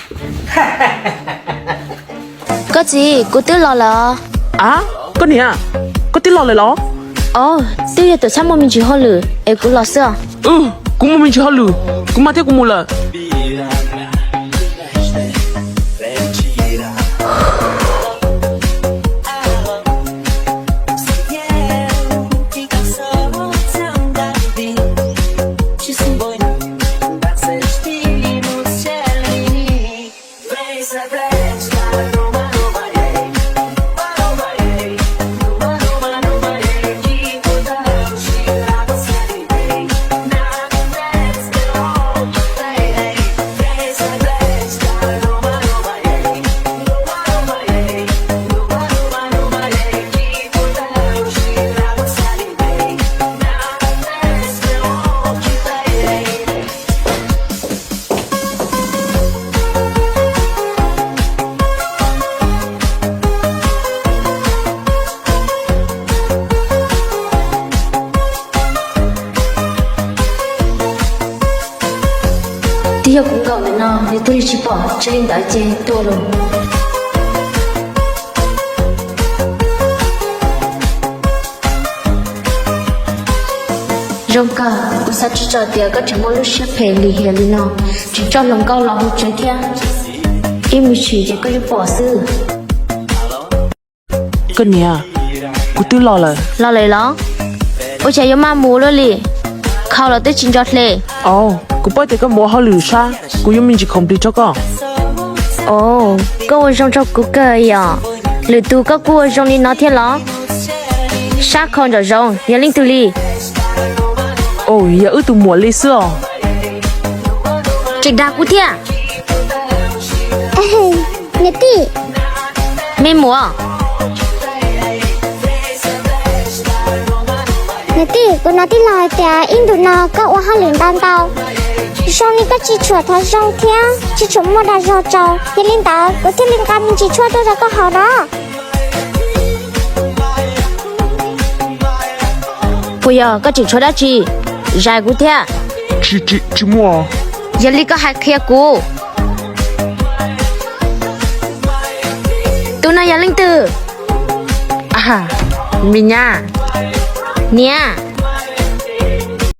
Koj txiv, kuv twb los lawm. A, koj niam, koj twb los lawm los? Os, twb yog tuam txhab muaj me ntsis hauj lwm es kuv los xwb os. Kuv muaj me ntsis hauj lwm, kuv mas thiab kuv mus lawm. Twb yog kuv nkaum ntawm no nws thiaj li tsis pom, tsis li ntawd ces tuag lawm. Zoo kawg, kuv xav tsis txog tias koj tseem muaj lub siab phem lim hiam li no, tseem coj hluas nkauj los hu tsev thiab. Ib me ntsis ces koj yuav pom xwb. Koj niam, kuv twb los lawm. Los lawm los? Ua cas yuav maj mus luaj li? Khau los twb tsis nco hle. Au, kuv paub tias koj mus ua hauj lwm sab, kuv yuav me ntsis khoom plig rau koj. Au, koj ua zoo rau kuv kawg yom. Lwm tus koj kuj ua zoo li no thiab los? Sab khau nram zoov yog leej twg li? Au, yog wb tus muam li xwb os. Tseem dag kuv thiab. Niam tij, me muam. Niam tij, kuv hnov tij laug hais tias ib ntus no koj ua hauj lwm ntau ntau, zoo li koj tsis tshua thov zoo thiab tsis tshua muaj dag zog rau, yog li ntawd kuv thiaj li nqa me ntsis tshuaj tuaj rau koj haus no. Puas yog koj tseem tshuav dab tsi zais kuv thiab? Tsis muaj. Yog li koj hais qhia kuv, tus no yog leej twg? Me nyab, niam.